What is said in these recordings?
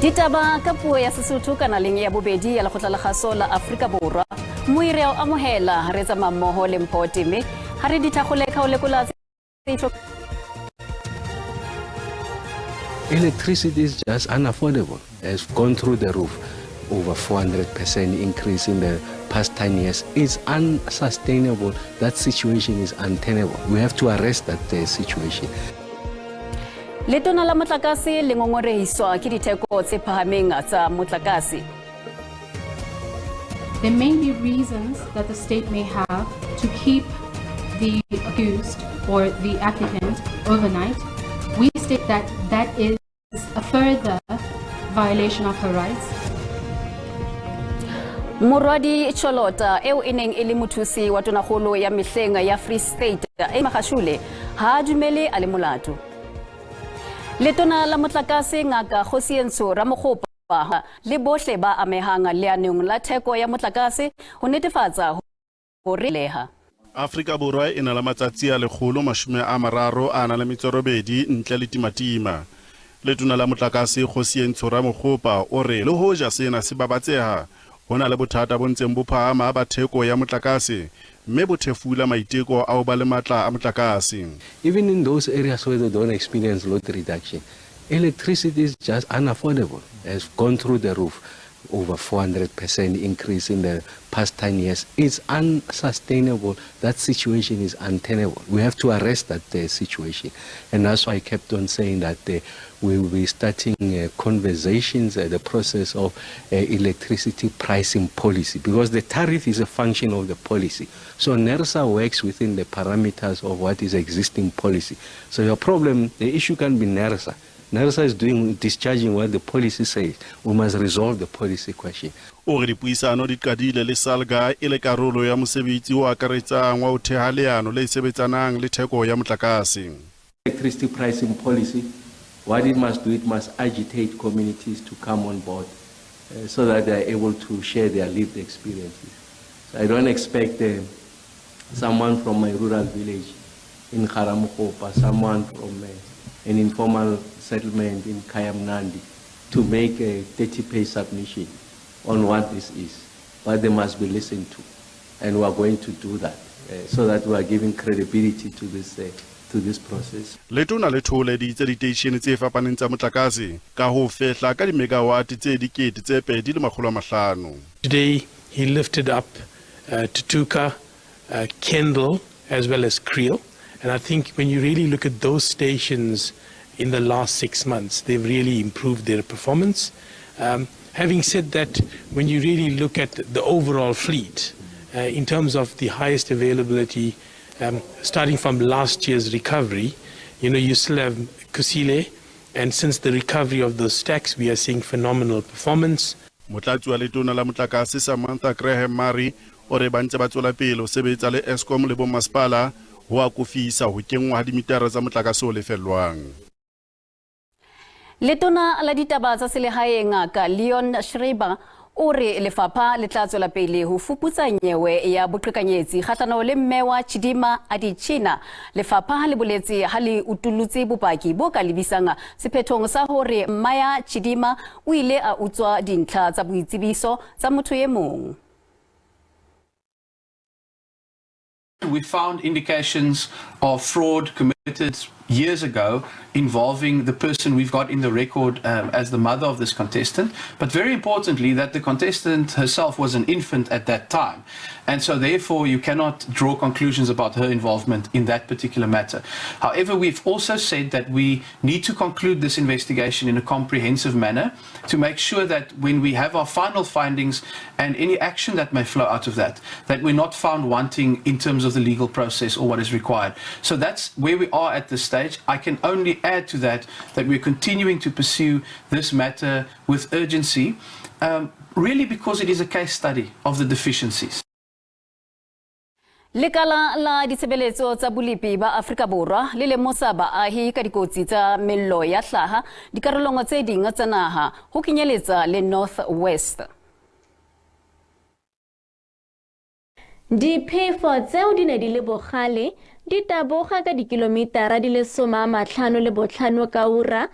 Ditaba ka puo ya Sesotho kanaleng ya bobedi ya Lekgotla la Kgaso la Afrika Borwa. Moi re a o amohela re tsamaya mmoho le Mpho Teme ha re di thakgole ka ho lekola tse Electricity is just unaffordable. It's gone through the roof. Over 400% increase in the past 10 years. It's unsustainable. That situation is untenable. We have to arrest that situation. Letona la motlakase le ngongorehiswa ke ditheko tse phahameng tsa motlakase. There may be reasons that the state may have to keep the accused or the applicant overnight. We state that that is a further violation of her rights. Morwadi Cholota eo e neng e le mothusi wa tonakgolo ya mehleng ya Free State e Magashule ha a dumele a le molato. Letona la motlakase Ngaka Kgosientsho Ramokgopa le bohle ba amehang leanong la theko ya motlakase ho netefatsa hore leha. Afrika Borwa e na le matsatsi a 138 ntle le timatima. Letona la motlakase Kgosientsho Ramokgopa o re le hoja sena se babatseha, ho na le bothata bo ntseng bo phahama ba theko ya motlakase mme bo thefula maiteko a ho ba le matla a motlakase. Even in those areas where they don't experience load reduction, electricity is just unaffordable. It's gone through the roof. Over 400% increase in the past 10 years. It's unsustainable. That situation is untenable. We have to arrest that situation. And that's why I kept on saying that we will be starting conversations, the process of electricity pricing policy, because the tariff is a function of the policy. So NERSA works within the parameters of what is existing policy. So your problem, the issue can be NERSA. NERSA is discharging what the policy says. We must resolve the policy question. O re dipuisano di qadile le Salga e le karolo ya mosebetsi o akaretsang wa ho theha leano le sebetsanang le theko ya motlakase. Electricity pricing policy, what it must do, it must agitate communities to come on board so that they are able to share their lived experiences. So I don't expect someone from my rural village in Karamokopa, someone from an informal settlement in Kayamnandi to make a 30-page submission on what this is. But they must be listened to. And we are going to do that so that we are giving credibility to this process. Letona le thoholeditse diteishene tse fapaneng tsa motlakase ka ho fehla ka dimegawatt tse 2500. Today he lifted up Tutuka, Kendal, as well as Kriel. And I think when you really look at those stations in the last 6 months, they've really improved their performance. Having said that, when you really look at the overall fleet, in terms of the highest availability, starting from last year's recovery, you still have Kusile, and since the recovery of those stacks, we are seeing phenomenal performance. Motlatsi wa letona la motlakase Samantha Graham Murray o re ba ntse ba tswela pele ho sebetsa le Eskom le bommasepala ho akofisa ho kenngwa ha dimitara tsa motlakase o lefellwang. Letona la ditaba tsa selehae Ngaka Leon Schreiber o re lefapha le tla tswela pele ho fuputsa nyewe ya boqhekanyetsi kgahlano le mme wa Chidimma Adetshina. Lefapha le boletse ha le utulutse bopaki bo ka lebisang sephethong sa hore Mmaya Chidimma o ile a utswa dintlha tsa boitsebiso tsa motho e mong. We found indications of fraud committed years ago involving the person we've got in the record as the mother of this contestant, but very importantly that the contestant herself was an infant at that time, and so therefore you cannot draw conclusions about her involvement in that particular matter. However, we've also said that we need to conclude this investigation in a comprehensive manner to make sure that when we have our final findings and any action that may flow out of that, that we're not found wanting in terms of the legal process or what is required. So that's where we are at this stage. I can only add to that that we're continuing to pursue this matter with urgency, really because it is a case study of the deficiencies. Lekala la ditshebeletso tsa bolepi ba Afrika Borwa le lemosa baahi ka dikotsi tsa mello ya hlaha dikarolong tse ding tsa naha ho kenyeletsa le North West. Diphefo tseo di ne di le bogale di taboga ka dikilomitara di le 55 ka ura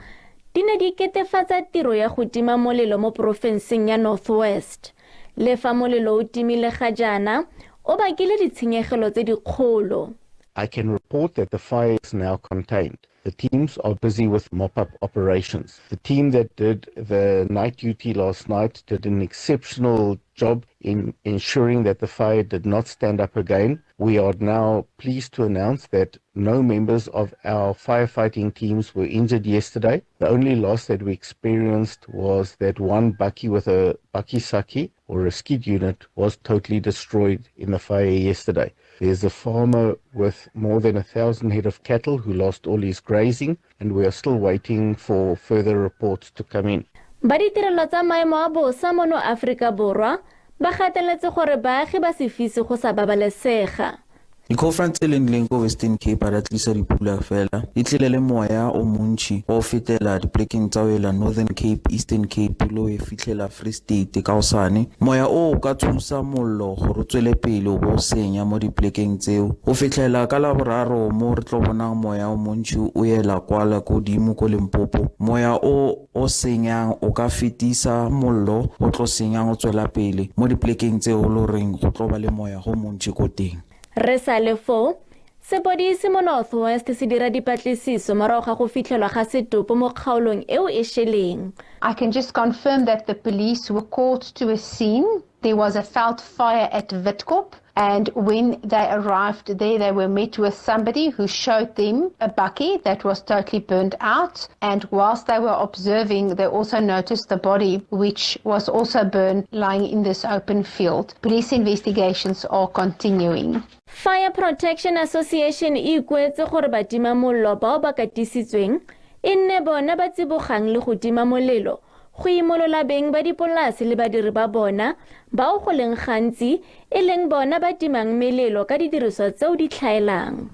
di ne di ketefatsa tiro ya go tima molelo mo porofenseng ya North West. Le fa molelo o timile ga jaana, o bakile ditshenyegelo tse dikgolo. I can report that the fire is now contained. The teams are busy with mop-up operations. The team that did the night duty last night did an exceptional job in ensuring that the fire did not stand up again. We are now pleased to announce that no members of our firefighting teams were injured yesterday. The only loss that we experienced was that one bakkie with a bakkie saki or a skid unit was totally destroyed in the fire yesterday. There's a farmer with more than 1,000 head of cattle who lost all his grazing, and we are still waiting for further reports to come in. Ba ditirelo tsa maemo a bosa mono Aforika Borwa ba gateletse gore baagi ba se fise go sa babalesega. Di-cold front tse leng leng ko Western Cape a di tlisa dipula fela, di tlile le moya o montši wa go fetela dipolekeng tsa go ela Northern Cape, Eastern Cape le go e fitlhela Free State ka gosane. Moya o o ka thusa mollo gore o tswele pele o bo o senya mo dipolekeng tseo go fitlhela ka Laboraro, mo re tlo bonang moya o montši o ela kwala kodimo ko Limpopo. Moya o o senyang o ka fetisa mollo o tlo senyang o tswela pele mo dipolekeng tseo le goreng go tlo ba le moya go montši ko teng. Re sa le foo, sepodisi mo North West se dira dipatlisiso morago ga go fitlhelwa ga setopo mo kgaolong eo e šeleng. I can just confirm that the police were called to a scene. There was a veld fire at Witkop, and when they arrived there, they were met with somebody who showed them a bakkie that was totally burned out. And whilst they were observing, they also noticed the body, which was also burned, lying in this open field. Police investigations are continuing. Fire Protection Association e ikuetse gore batimamollo bao ba katisitsweng e nne bona ba tsibogang le go tima molelo go imolola beng ba dipolase le badiri ba bona bao go leng gantsi e leng bona ba timang melelo ka didiriswa tseo di tlhaelang.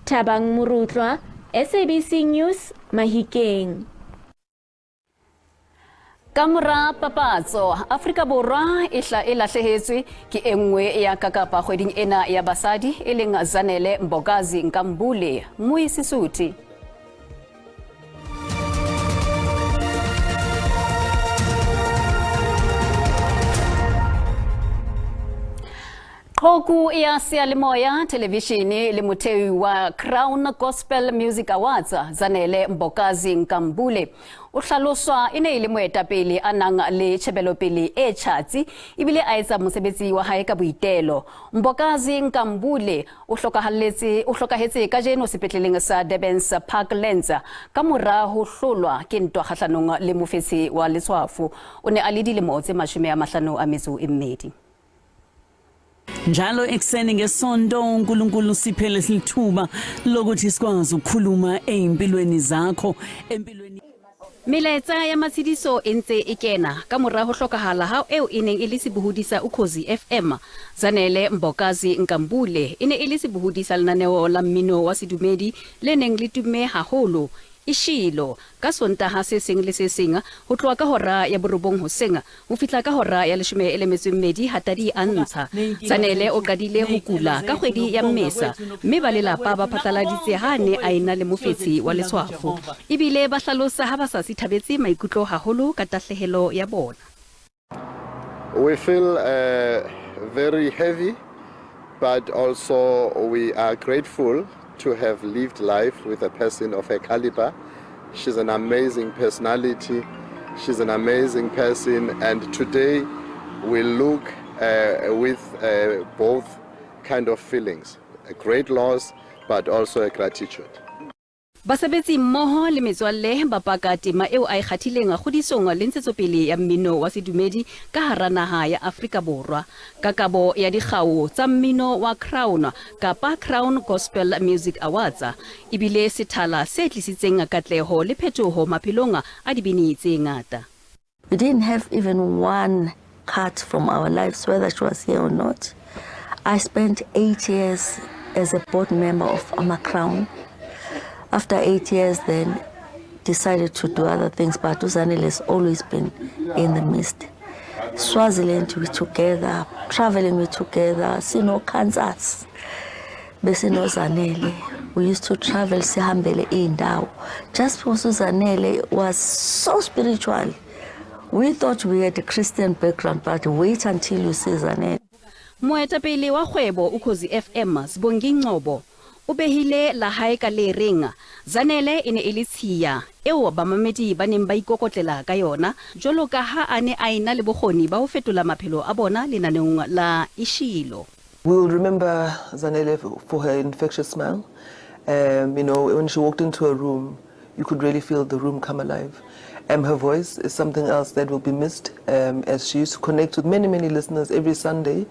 Thabang Morutlwa, SABC News, Mahikeng. Ka mora papatso, Afrika Borwa e hla e lahlehetswe ke e nngwe ya kakapa kgweding ena ya basadi, e leng Zanele Mbokazi Nkambule Moisisuti. Qhoku ya seyalemoya, thelevishene le mothei wa Crown Gospel Music Awards, Zanele Mbokazi Nkambule, o hlaloswa e ne e le moetapele a nang le tjhebelopele e tjhatsi ebile a etsa mosebetsi wa hae ka boitelo. Mbokazi Nkambule o hlokahalletse o hlokahetse kajeno sepetleleng sa Durban's Parklands ka mora ho hlolwa ke ntwa kgahlanong le mofetshe wa letshwafo. O ne a le dilemo tse 52. Njalo ekuseni ngesonto uNkulunkulu siphele silithuba lokuthi sikwazi ukukhuluma ezimpilweni zakho, empilweni. Melaetsa ya matshediso e ntse e kena ka mora ho hlokahala ha eo e neng e le sebohodi sa Ukhozi FM. Zanele Mbokazi Nkambule e ne e le sebohodi sa lenaneo la mmino wa sedumedi le neng le tumme haholo, Ishilo, ka Sontaha se seng le se seng ho tloha ka hora ya 9 hoseng ho fihla ka hora ya 12 ha tadi a ntsha. Zanele o qadile ho kula ka kgwedi ya Mmesa, mme ba lelapa ba phatlaladitse ha a ne a ena le mofetshe wa letshwafo. Ebile ba hlalosa ha ba sa sithabetse maikutlo haholo ka tahlehelo ya bona. We feel very heavy, but also we are grateful to have lived life with a person of her caliber. She's an amazing personality. She's an amazing person. And today we look with both kind of feelings, a great loss, but also a gratitude. Basebetsi mmoho le metswalle ba paka tema eo a e kgathileng kgodisong le ntshetsopele ya mmino wa sedumedi ka hara naha ya Afrika Borwa. Ka kabo ya dikgau tsa mmino wa Crown kapa Crown Gospel Music Awards ebile sethala se tlisitseng katleho le phetoho maphelong a dibini tse ngata. We didn't have even one cut from our lives, whether she was here or not. I spent 8 years as a board member of Ama Crown. After 8 years, then decided to do other things, but uZanele has always been in the midst. Swaziland, we together, traveling we together, sino Kansas, besino Zanele. We used to travel sihambele iy'ndawo just because uZanele was so spiritual. We thought we had a Christian background, but wait until you see Zanele. Moetapele wa kgwebo Ukhozi FM, Sibongi Ngcobo, o behile la hae ka le reng Zanele e ne e le tshiya eo bamamedi ba neng ba ikokotlela ka yona jwalo ka ha a ne a ena le bokgoni ba ho fetola maphelo a bona lenaneong la Ishilo. We will remember Zanele for her infectious smile. When she walked into a room, you could really feel the room come alive. Her voice is something else that will be missed, as she used to connect with many, many listeners every Sunday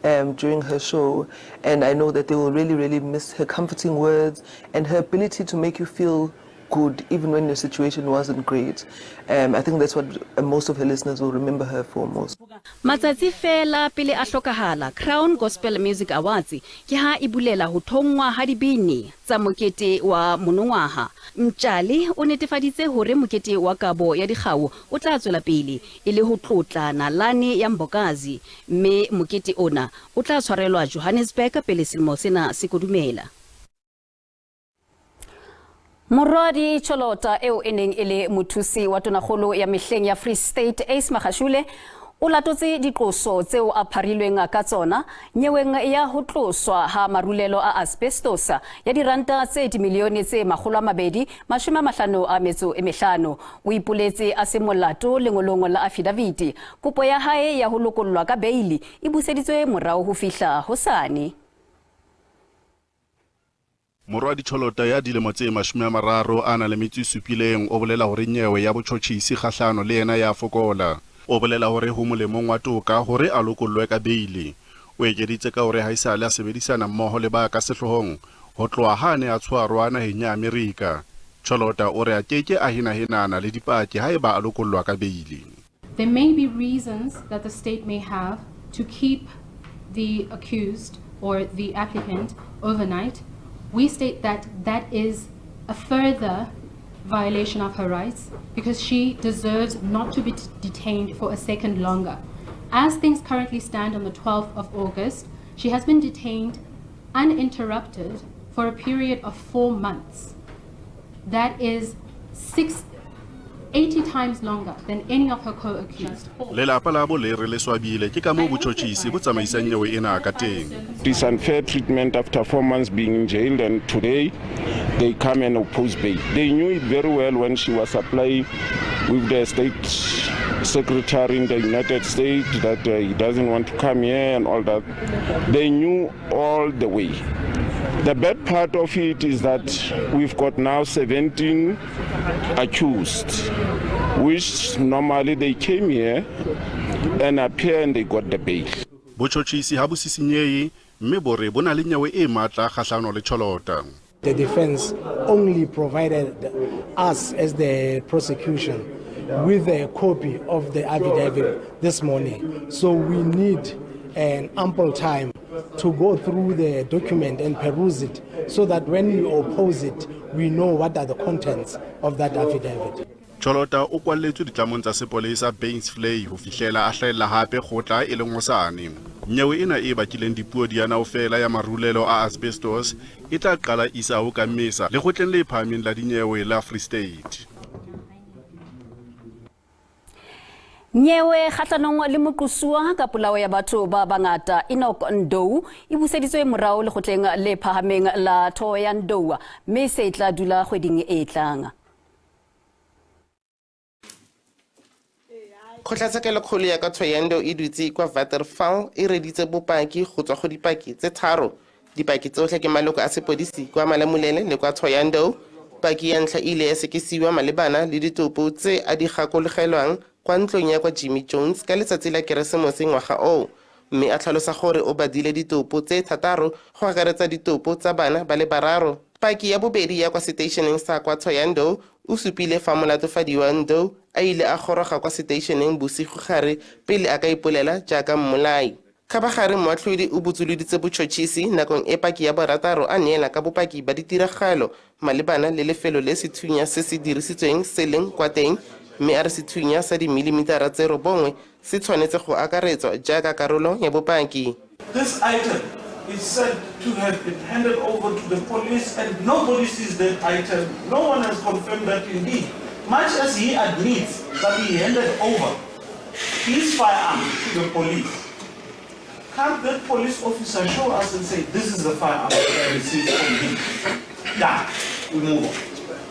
during her show. And I know that they will really, really miss her comforting words and her ability to make you feel good even when your situation wasn't great. I think that's what most of her listeners will remember her for most. Matsatsi feela pele a hlokahala, Crown Gospel Music Awards ke ha e bulela ho thonngwa ha dibini tsa mokete wa monongwaha. Mtshali o netefaditse hore mokete wa kabo ya dikgau o tla tswela pele e le ho tlotla nalane ya Mbokazi, mme mokete ona o tla tshwarelwa Johannesburg pele selemo sena se kodumela. Morwadi Cholota eo e neng e le mothusi wa tonakgolo ya mehleng ya Free State Ace Magashule o latotse diqoso tseo a pharilweng ka tsona nyeweng ya ho tloswa ha marulelo a asbestos ya diranta tse dimilione tse 255. O ipoletse a se molato lengolong la affidavit. Kopo ya hae ya ho lokollwa ka beili e buseditswe morao ho fihla hosane. Morwadi Cholota ya dilemo tse 37 o bolela hore nyewe ya botjhotjhisi kgahlano le yena ya fokola. O bolela hore ho molemong wa toka hore a lokollwe ka beili. O ekeditse ka hore haesale a sebedisana mmoho le ba ka sehloohong ho tloha ha a ne a tshwarwa naheng ya Amerika. Cholota o re a keke a henahenana le dipaki haeba a lokollwa ka beili. There may be reasons that the state may have to keep the accused or the applicant overnight. We state that that is a further violation of her rights because she deserves not to be detained for a second longer. As things currently stand on the 12th of August, she has been detained uninterrupted for a period of 4 months. That is 80 times longer than any of her co-accused. Lelapa la bo le re le swabile ke ka moo botjhotjhisi bo tsamaisang nyewe ena ka teng. This unfair treatment after 4 months being in jail, and today they come and oppose bail. They knew it very well when she was applying with the state secretary in the United States that he doesn't want to come here and all that. They knew all the way. The bad part of it is that we've got now 17 accused, which normally they came here and appear and they got the bail. Botjhotjhisi ha bo sisinyehe mme bo re bo na le nyewe e matla kgahlano le Cholota. The defense only provided us as the prosecution with a copy of the affidavit this morning. So we need an ample time to go through the document and peruse it so that when we oppose it, we know what are the contents of that affidavit. Cholota o kwalletswe ditlamong tsa sepolesa Bainsvlei ho fihlela a hlahella hape kgotla e leng hosane. Nyewe ena e bakileng dipuo di yana ofela ya marulelo a asbestos e tla qala isao ka Mmesa lekgotleng le phahameng la dinyewe la Free State. Nyewe kgahlanong le moqosuwa ka polao ya batho ba bangata Enoch Ndou e buseditswe morao lekgotleng le phahameng la Thohoyandou mme se tla dula kgweding e tlang. Kgotlatshekelokgolo ya kwa Thohoyandou e dutse kwa Waterval e reditse bopaki go tswa go dipaki tse 3. Dipaki tsotlhe ke maloko a sepodisi kwa Malamulele le kwa Thohoyandou. Paki ya ntlha e ile ya sekisiwa malebana le ditopo tse a di gakologelwang kwa ntlong ya kwa Jimmy Jones ka letsatsi la Keresemose ngwaga oo, mme a tlhalosa gore o badile ditopo tse 6 go akaretsa ditopo tsa bana ba le 3. Paki ya bobedi ya kwa seteišeneng sa kwa Thohoyandou o supile fa molatofadiwa Ndou a ile a goroga kwa seteišeneng bosigogare pele a ka ipolela jaaka mmolai. Kgabagare moatlhodi o botsoloditse botšhotšhisi nakong e paki ya borataro a neela ka bopaki ba ditiragalo malebana le lefelo le sethunya se se dirisitsweng se leng kwa teng, mme a re sethunya sa dimilimitara tse 9 se tshwanetse go akaretswa jaaka karolo ya bopaki. This item is said to have been handed over to the police and nobody sees that item. No one has confirmed that indeed. Much as he admits that he handed over his firearm to the police, can't that police officer show us and say, this is the firearm that I received from him? Done. We move on.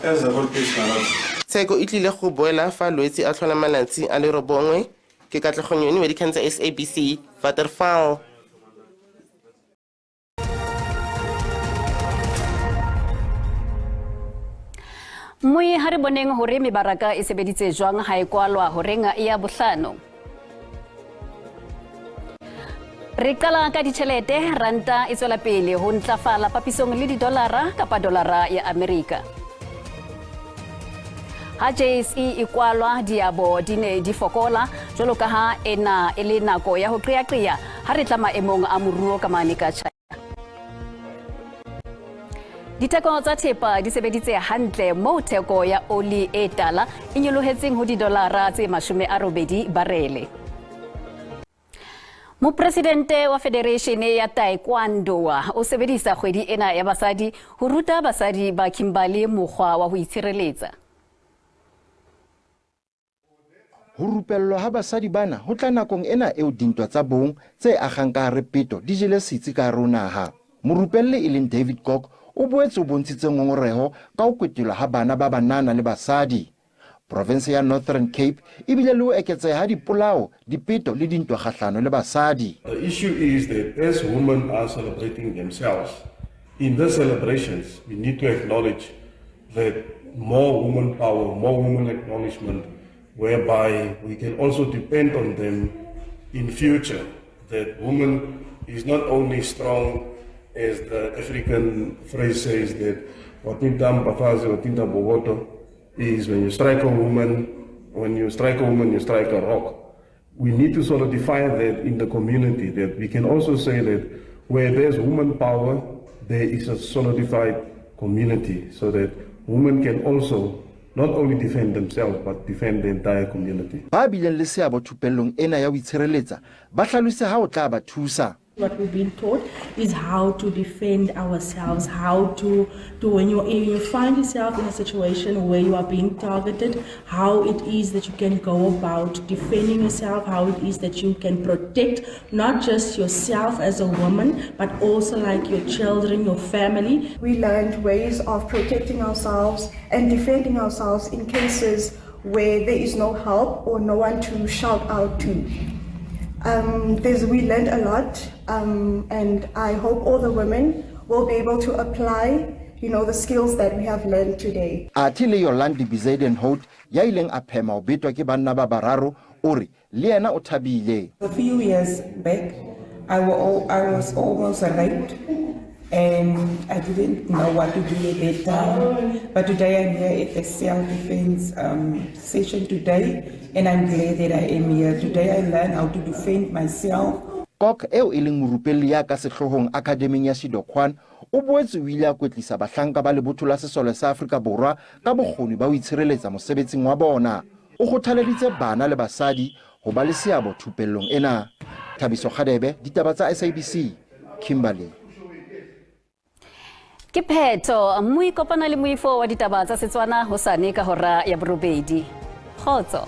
As a whole case, my lord. Tsheko e tlile go boela fa Lwetse a tlhola malatsi a le 9. Ke Katlego Nyoni wa dikgang tsa SABC, Waterfall. Mmui ha re boneng hore mebaraka e sebeditse jwang ha e kwalwa horeng ya bohlano. Re qala ka ditjhelete, ranta e tswela pele ho ntlafala papisong le didolara kapa dolara ya Amerika. Ha JSE e kwalwa, diabo di ne di fokola jwalo ka ha ena e le nako ya ho qeaqea ha re tla maemong a moruo ka mane ka China. Ditheko tsa thepa di sebeditse hantle moo theko ya oli e tala e nyolohetseng ho didolara tse 80 barele. Mopresidente wa Federation ya Taekwondo o sebedisa kgwedi ena ya basadi ho ruta basadi ba Kimberley mokgwa wa ho itshireletsa. Ho rupellwa ha basadi bana ho tla nakong ena eo dintwa tsa bong tse agang ka hare peto di jele setsi ka hare ho naha. Morupelli e leng David Koch o boetse o bontshitse ngongoreho ka ho kwetelwa ha bana ba banana le basadi. Province ya Northern Cape e bile le ho eketseha ha dipolao, dipeto le dintwa kgahlano le basadi. The issue is that as women are celebrating themselves, in the celebrations we need to acknowledge that more women power, more women acknowledgement, whereby we can also depend on them in future, that women is not only strong, as the African phrase says, that Watinta Mbafazi, Watinta Bogoto, is when you strike a woman, when you strike a woman, you strike a rock. We need to solidify that in the community, that we can also say that where there's woman power, there is a solidified community, so that women can also not only defend themselves, but defend the entire community. Ba bileng le seabo thupellong ena ya ho itshireletsa, ba hlalositse ha o tla ba thusa. What we've been taught is how to defend ourselves, how to when you find yourself in a situation where you are being targeted, how it is that you can go about defending yourself, how it is that you can protect not just yourself as a woman, but also like your children, your family. We learned ways of protecting ourselves and defending ourselves in cases where there is no help or no one to shout out to. We learned a lot, and I hope all the women will be able to apply, the skills that we have learned today. Athe le Yolandi Bezuidenhout ya ileng a phema ho betwa ke banna ba bararo, o re le yena o thabile. A few years back, I was almost raped, and I didn't know what to do at that time. But today I'm here at the self-defense session today, and I'm glad that I am here. Today I learned how to defend myself. Kok eo e leng morupelli ya ka sehloohong Akademing ya Shidokwan o boetse o ile a kwetlisa bahlanka ba lebotho la sesole sa Afrika Borwa ka bokgoni ba ho itshireletsa mosebetsing wa bona. O kgothaleditse bana le basadi ho ba le seabo thupellong ena. Thabiso Kgadebe, ditaba tsa SABC, Kimberley. Ke phetho, mmui kopana le moifo wa ditaba tsa Setswana hosane ka hora ya 8. Kgotso.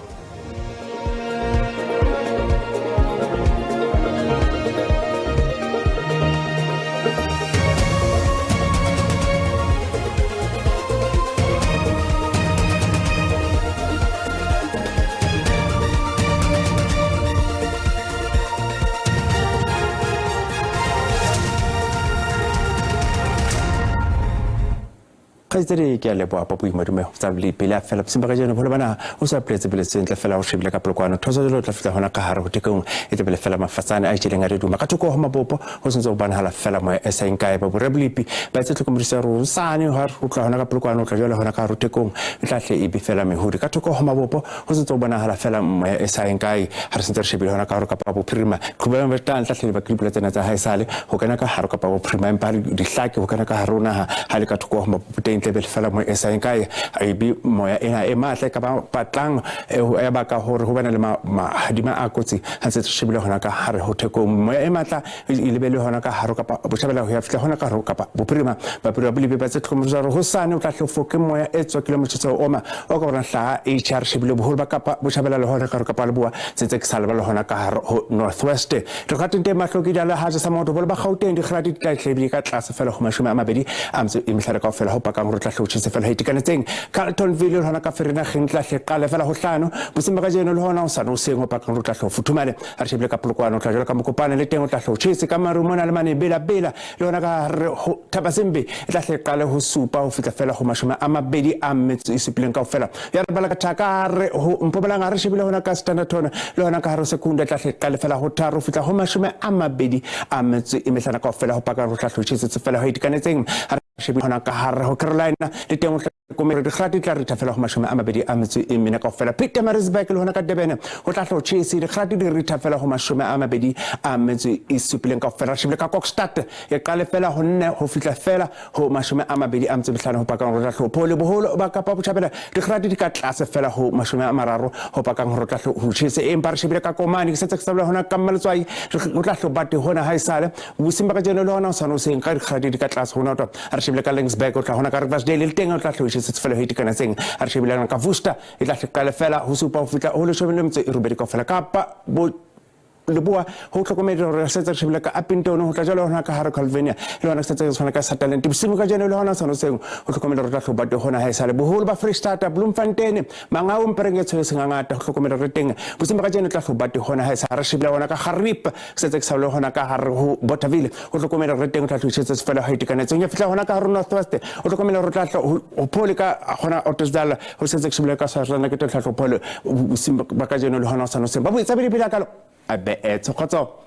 Kgaitsedi ke a leboha Papu Madume tsa pele a fela bosimba kajeno bolo bana o sa pletse pele sentle fela o shebile ka polokwano thoso jalo tla fihla hona ka hare ho tekong e tebele fela mafatsane a itjeleng a reduma ka thoko ho mabopo ho sentse ho bonahala fela moya e sa nkae ba boreblipi ba etse tlhokomediso ya rona sane ha re tla hona ka polokwano tla jalo hona ka hare ho tekong e tla hle e be fela mehodi ka thoko ho mabopo ho sentse ho bonahala fela moya e sa nkae ha re sentse re shebile hona ka hare kapa bophirima qhubela ba tla hle ba klipula tsena tsa haesale ho kena ka hare kapa bophirima empa dihlake ho kena ka hare ho naha ha le ka thoko ho mabopo teng tle be fela mo e sa kae e be moya ena e matla e ka ba batlang e baka hore ho bana le mahadima a kotsi ha ntse re shebile hona ka hare ho thekong. Moya e matla e lebele hona ka hare kapa botjhabela ho ya fihla hona ka hare kapa bophirima. Bapiri ba bolibe ba tse tlhokomelo hore hosane o tla hle ke moya e tswakile motjheso oma o ka bona hlaha HR shebile boholo ba kapa botjhabela le hona ka hare kapa leboa tse ke sa lebala hona ka hare ho Northwest. Re ka tente mahlo ke dala ha sa motho bolo ba Gauteng dikgradi di tla hle ka tlase fela ho 20 a metso e mehlano kaofela ho pakang hore tla hle o tjhese fela ho itekanetseng. Carltonville le hona ka Vereeniging tla hle qale fela ho hlano boseng ba kajeno le hona o sane o seng ho pakang hore tla hle o futhumale. Ha re shebile ka Polokwane o tla jwalo ka Mokopane le teng o tla hle o tjhese ka maru mona le mane bela bela le hona ka hare ho Thabazimbi e tla hle qale ho supa ho fihla fela ho 27 kaofela. Ya re bala ka thaka hare ho Mpumalanga re shebile hona ka Standerton le hona ka hare Secunda tla hle qale fela ho tharo ho fihla ho 25 kaofela ho pakang hore tla hle o tjhesetse fela ho itekanetseng. Ha re shebile hona ka hare ho Carolina le teng o tla komere dikgati tla ritha fela ho 24 kaofela. Pietermaritzburg le hona ka Durban ho tla hle o tjhese dikgati di ritha fela ho 27 kaofela. Re shebile ka Kokstad e qale fela ho nne ho fihla fela ho 25 ho pakang hore tla hle o phole. Boholo ba Kapa Botjhabela dikgati di ka tlase fela ho 30 ho pakang hore tla hle ho tjhese. Empa re shebile ka Komane ke setse ke sa hona ka Mmaletswai ho tla hle o bate hona ha esale bosing ba kajeno le hona o sane o seng ka dikgati di ka tlase hona to. Ha re shebile ka Laingsburg o tla hona ka Riversdale le teng o tla hle o tjhese fela ho itekanetseng. Ha re shebile ka Worcester e tla hle qale fela ho supa ho fihla ho 18 kaofela. Kapa bo leboa ho hlokomedi hore se tse re shebile ka Upington ho tla jwalo hona ka hare Calvinia le hona se tse tshwana ka Sutherland bosiu kajeno le hona sona seng ho hlokomela hore tla hloba te hona ha esale boholo ba Freestata Bloemfontein Mangau Mpereng e tshwere sengangata ho hlokomela hore teng bosiu kajeno tla hloba te hona ha esale re shebile hona ka Garib se tse ke sa le hona ka hare ho Bothaville ho hlokomela hore teng tla hlotshetse fela ho itekanetseng ya fihla hona ka hare North West ho hlokomela hore tla ho phole ka hona Ottosdal ho setse ke shebile ka Swaziland ke tla hlophole bosiu ba kajeno le hona sona seng ba boetsa bile pele ka a be etse kgotso.